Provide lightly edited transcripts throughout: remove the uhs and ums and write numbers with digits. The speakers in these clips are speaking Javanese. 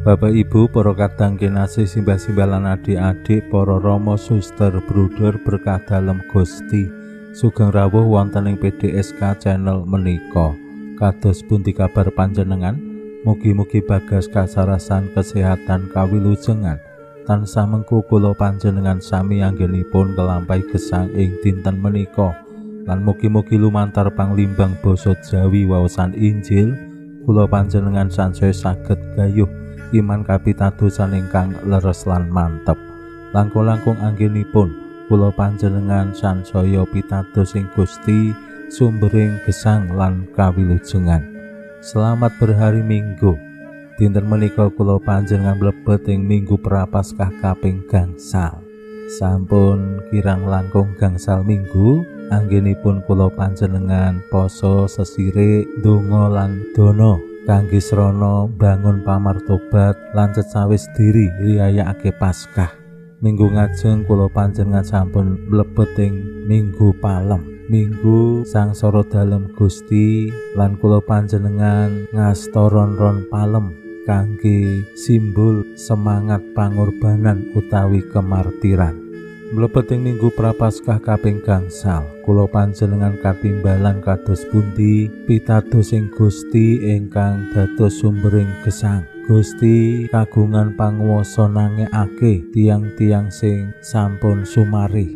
Bapak Ibu, para kadang kinasih, simbah-simbah lan adik-adik, para rama, suster, bruder, berkah dalem Gusti. Sugeng rawuh wonten ing PDSK channel menika. Kados pundi kabar panjenengan? Mugi-mugi bagas kasarasan kesehatan kawilujengan. Tansah mengku kula panjenengan sami anggenipun kelampahi gesang ing dinten menika. Lan mugi-mugi lumantar panglimbang basa Jawi waosan Injil kula panjenengan sansaya saged gayuh iman kapitadosan ingkang leres lan mantep. Langkung-langkung anggenipun kula panjenengan sansaya pitados ing Gusti sumbering gesang lan kawilujengan. Selamat berhari Minggu. Dinten menika kula panjenengan mlebet ing Minggu Prapaskah kaping gangsal. Sampun kirang langkung gangsal minggu anggenipun kula panjenengan poso sesirik donga lan dana kangge srana bangun pamartobat lan cecawis diri riyayakake Paskah. Minggu ngajeng kula panjenengan sampun mlebet ing Minggu Palem, Minggu sangsara dalem Gusti, lan kula panjenengan ngasta ron-ron palem kangge simbol semangat pangorbanan utawi kemartiran. Mlebet ing Minggu Prapaskah kaping gangsal, kula panjenengan katimbalan kados pundi pitados ing Gusti ingkang dados sumbering gesang. Gusti kagungan panguwasa nangekake tiang-tiang sing sampun sumarih.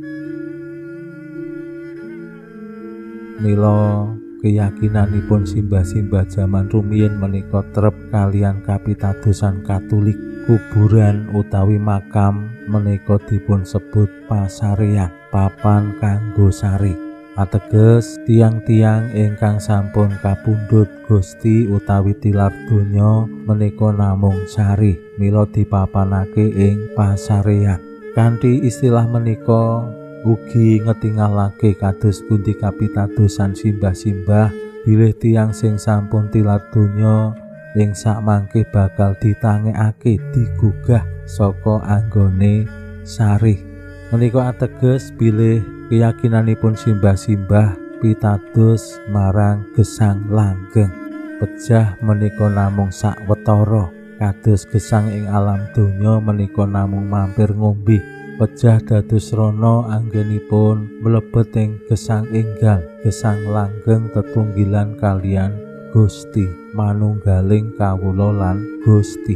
Mila keyakinanipun simbah-simbah jaman rumiyin menika trep kalian kapitadosan Katolik. Kuburan utawi makam menika dipun sebut pasarean, papan kanggo sare. Ateges tiang-tiang ingkang sampun kapundhut Gusti utawi tilar donya menika namung sare, mila dipapanake ing pasarean. Kanthi istilah menika ugi ngetingalake kados pundi kapitadosan simbah-simbah bilih tiang sing sampun tilar donya ing sakmangke bakal ditangekake digugah saka anggone sarih. Menika ateges bilih keyakinanipun simbah-simbah pitados marang gesang langgeng. Pejah menika namung sawetara, kados gesang ing alam donya menika namung mampir ngombe. Pejah dados srana anggenipun mlebet ing gesang enggal, gesang langgeng tetunggilan kalian Gusti, manunggaling kawula lan Gusti.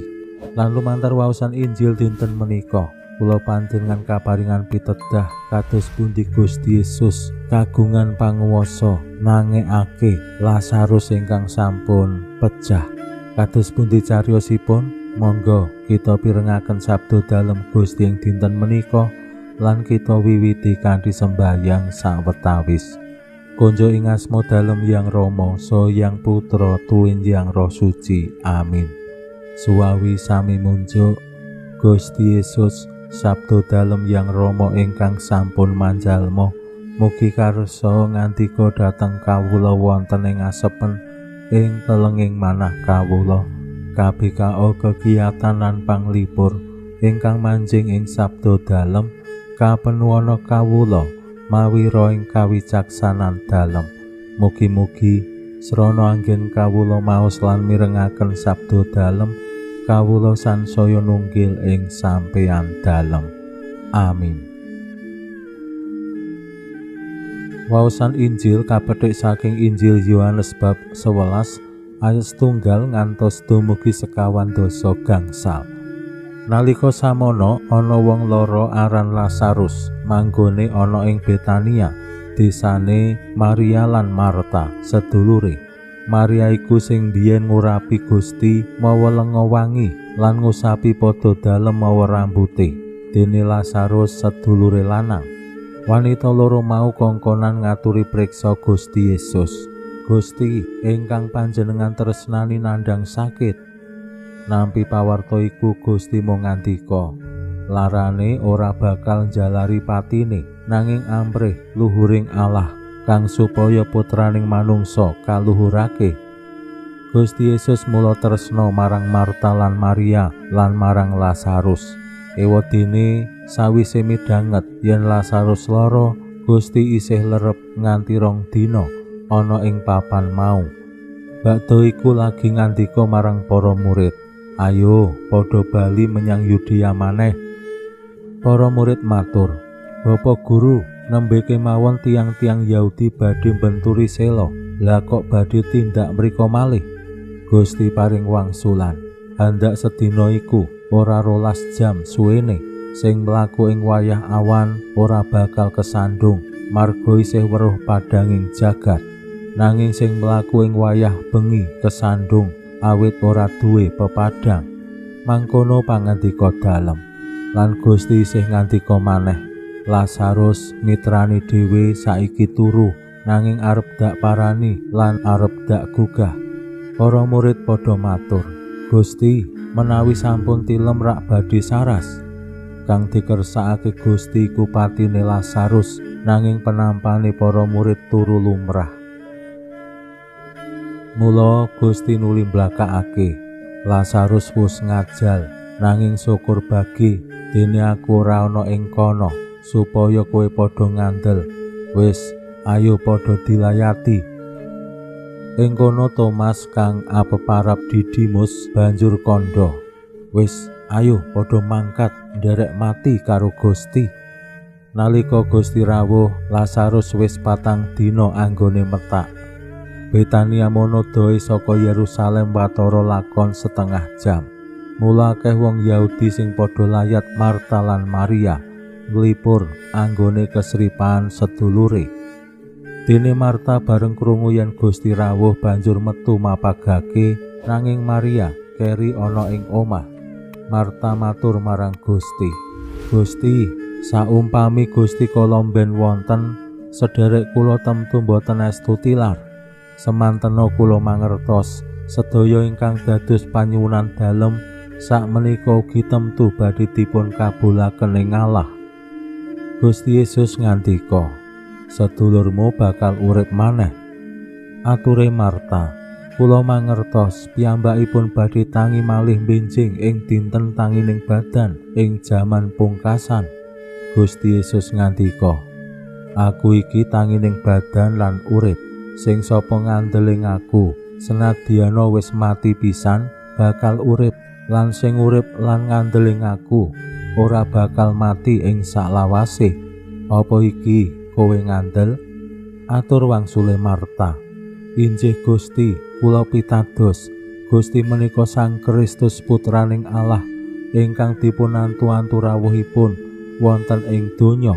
Lan lumantar waosan Injil dinten menika, kula panjenengan kaparingan pitedah kados pundi Gusti Yesus kagungan panguwasa nangekake Lazarus ingkang sampun pejah. Kados pundi cariyosipun? Monggo kita pirengaken sabda dalem Gusti ing dinten menika lan kita wiwiti kanthi sembahyang sawetawis. Konjo ing asma dalem Yang Rama, saha Yang Putra, tuwin Yang Roh Suci. Amin. Suwawi sami munjuk Gusti Yesus, sabda dalem Yang Rama ingkang sampun manjalma, mugi karsa ngandika dhateng kawula wonten ing asepen ing telenging manah kawula. KBKO kegiatan lan panglipur ingkang manjing ing sabda dalem kapenuwana kawula mawi roing kawicaksanan dalem. Mugi-mugi srana anggen kawula maos lan mirengaken sabda dalem kawula sansaya nunggil ing sampeyan dalem. Amin. Waosan Injil kapethik saking Injil Yohanes bab 11 ayat setunggal ngantos dumugi 25. Nalika samono ana wong loro aran Lazarus manggone ana ing Betania, desane Maria lan Marta sedulure. Maria iku sing biyen ngurapi Gusti mawa lenga wangi lan ngusapi padha dalem mawa rambute. Dene Lazarus sedulure lanang. Wanita loro mau kongkonan ngaturi priksa Gusti Yesus. Gusti ingkang panjenengan tresnani nandhang sakit. Nampi pawarta iku Gusti mung ngandika, Larane ora bakal njalari patine, nanging amrih luhuring Allah kang supaya putraning manungsa kaluhurake. Gusti Yesus mula tresna marang Marta lan Maria lan marang Lazarus. Ewadene sawise midhanget yen Lazarus lara, Gusti isih lerep nganti 2 dina ana ing papan mau. Bakdo iku lagi ngandika marang para murid, "Ayo padha bali menyang Yudea maneh." Para murid matur, "Bapak Guru, nembe kemawon tiang-tiang Yahudi badhe mbenturi sela, lah kok badhe tindak mriko malih?" Gusti paring wangsulan, "Handak sedina iku ora 12 jam suwene, sing mlaku ing wayah awan ora bakal kesandung marga isih weruh padhanging jagat. Nanging sing mlaku ing wayah bengi kesandung awit ora duwe pepadhang." Mangkono pangandika dalem. Lan Gusti isih ngandika maneh, "Lazarus mitrani dhewe saiki turu, nanging arep dak parani lan arep dak gugah." Para murid padha matur, "Gusti, menawi sampun tilem rak badhe saras." Kang dikersakake Gusti iku patine Lazarus, nanging penampane para murid turu lumrah. Mula Gusti nuli mblakakake, "Lazarus wis ngajal, nanging syukur bagi dene aku ora ana ing kono supaya kowe padha ngandel. Wis, ayo padha dilayati." Ing kono Thomas kang apeparap Didimus banjur kandha, "Wis, ayo padha mangkat nderek mati karo Gusti." Nalika Gusti rawuh, Lazarus wis 4 dina anggone metak. Betania mono dohe saka Yerusalem watara lakon setengah jam. Mula akeh wong Yahudi sing padha layat Marta lan Maria nglipur anggone kesripan sedulure. Dene Marta bareng krungu yen Gusti rawuh banjur metu mapagake, nanging Maria keri ana ing omah. Marta matur marang Gusti, "Gusti, saumpami Gusti kala mben wonten, sederek kula temtu mboten estu tilar. Semantena kula mangertos sedaya ingkang dados panyuwunan dalem sakmenika ugi temtu badhe dipun kabulaken ing Allah." Gusti Yesus ngandika, "Sedulurmu bakal urip maneh." Ature Marta, "Kula mangertos piyambakipun badhe tangi malih benjing ing dinten tangining badan ing jaman pungkasan." Gusti Yesus ngandika, "Aku iki tangining badan lan urip. Sing sapa ngandel ing aku, senadyana wis mati pisan, bakal urip, lan sing urip lan ngandel ing aku ora bakal mati ing saklawase. Apa iki kowe ngandel?" Atur wangsule Marta, "Injih Gusti, kula pitados, Gusti menika Sang Kristus putraning Allah ingkang dipun antu-antu rawuhipun wonten ing donya."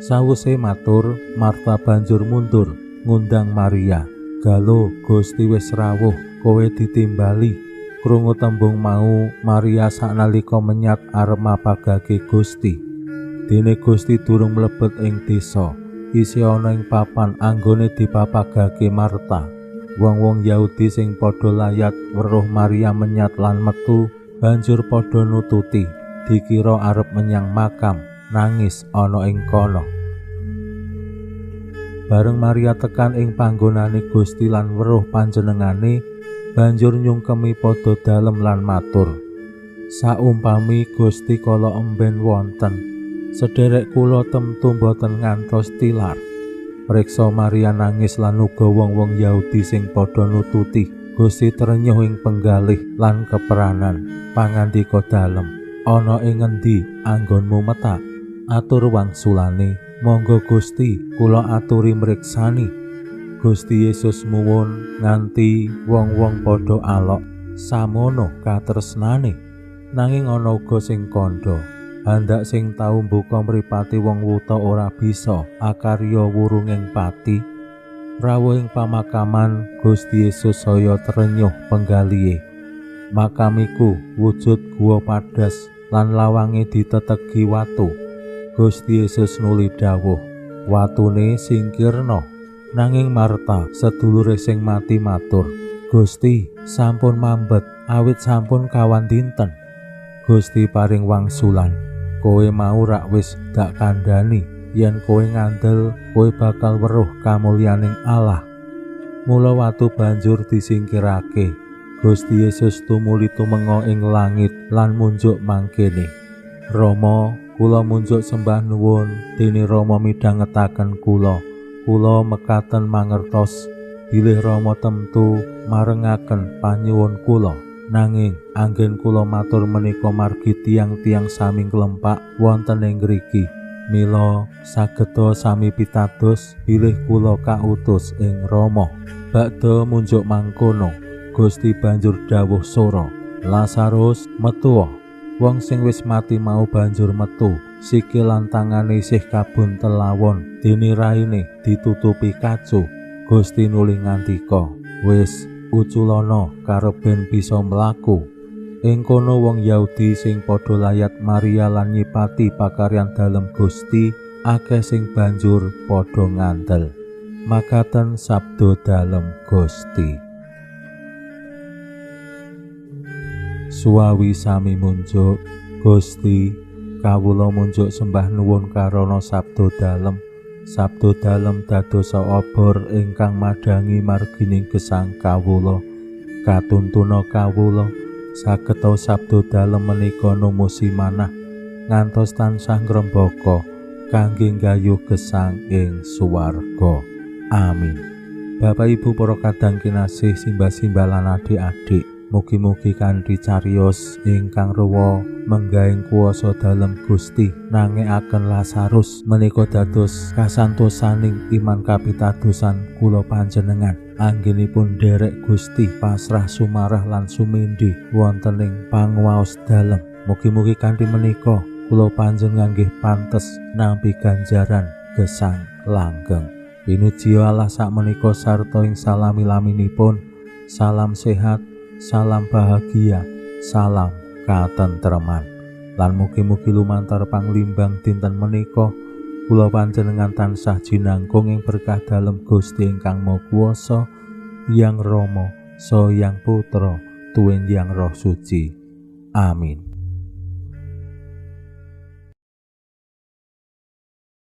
Sawise matur, Marta banjur mundur ngundang Maria, "Galo, Gusti wis rawuh, kowe ditimbali." Krungu tembung mau, Maria saknalika menyat arep mapagake Gusti. Dene Gusti durung mlebet ing desa, isih ana ing papan anggone dipapagake Marta. Wong-wong Yahudi sing padha layat weruh Maria menyat lan metu, banjur padha nututi, dikira arep menyang makam, nangis ana ing kono. Bareng Maria tekan ing panggonane Gusti lan weruh panjenengane, banjur nyungkemi padha dalem lan matur, "Saumpami Gusti kala emben wonten, sederek kula temtu mboten ngantos tilar." Preksa Maria nangis lan uga wong-wong Yahudi sing padha nututi. Gusti trenyuh ing penggalih lan keperanan. Pangandika dalem, "Ana ing ngendi anggonmu metak?" Atur wangsulane, "Monggo Gusti, kula aturi mriksani." Gusti Yesus muwun nganti wong-wong padha alok samono katresnane. Nanging ana uga sing kandha, "Handak sing tau mbuka mripate wong wuta ora bisa akarya wurunging pati." Rawuh ing pamakaman, Gusti Yesus saya trenyuh penggalihe. Makam iku wujud guwa padas lan lawange ditetegi watu. Gusti Yesus nuli dawuh, "Watune singkirna." Nanging Marta, sedulure sing mati matur, "Gusti, sampun mambet, awit sampun kawan dinten." Gusti paring wangsulan, kowe mau rak wis dak kandhani yen kowe ngandel kowe bakal weruh kamulyaning Allah. Mula watu banjur disingkirake. Gusti Yesus tumuli tumenga ing langit lan munjuk mangkene. Rama, kula munjuk sembah nuwun dene Rama midhangetaken kula. Kula mekaten mangertos bilih Rama temtu marengaken panyuwun kula. Nanging anggen kula matur menika margi tiyang-tiyang sami nglempak wonten ing ngriki. Mila sageda sami pitados bilih kula kautus ing Rama. Bakda munjuk mangkono, Gusti banjur dawuh sora, Lazarus metuwa. Wong sing wis mati mau banjur metu, sikil lan tangane isih kabuntel lawon, dene raine ditutupi kacu. Gusti nuli ngandika, wis uculana kareben bisa mlaku. Ing kono wong Yahudi sing padha layat Maria lan nyipati pakaryan dalem Gusti, akeh sing banjur padha ngandel. Makaten sabda dalem Gusti. Suwawi sami munjuk, Gusti, kawula munjuk sembah nuwun karana sabda dalem. Sabda dalem dadosa obor ingkang madhangi margining gesang kawula. Katuntuna kawula sageta sabda dalem menika numusi manah ngantos tansah ngrembaka kangge nggayuh gesang ing swarga. Amin. Bapak Ibu para kadang kinasih, simbah-simbah lan adik-adik, mugi-mugi kanthi cariyos ingkang ruwa menggahing kuwasa dalem Gusti nangekaken Lazarus menika dados kasantosaning iman kapitadosan kula panjenengan. Anggenipun nderek Gusti pasrah sumarah lan sumindi wonten ing panguwaos dalem. Mugi-mugi kanthi menika kula panjenengan nggih pantes nampi ganjaran gesang langgeng. Pinuji Allah sakmenika sarta ing salami-laminipun. Salam sehat, salam bahagia, salam katentreman. Lan mugi-mugi lumantar panglimbang dinten menika kula panjenengan tansah jinangkung ing berkah dalem Gusti ingkang Maha Kuwasa, Yang Rama, Saha Yang Putra, tuwin Yang Roh Suci. Amin.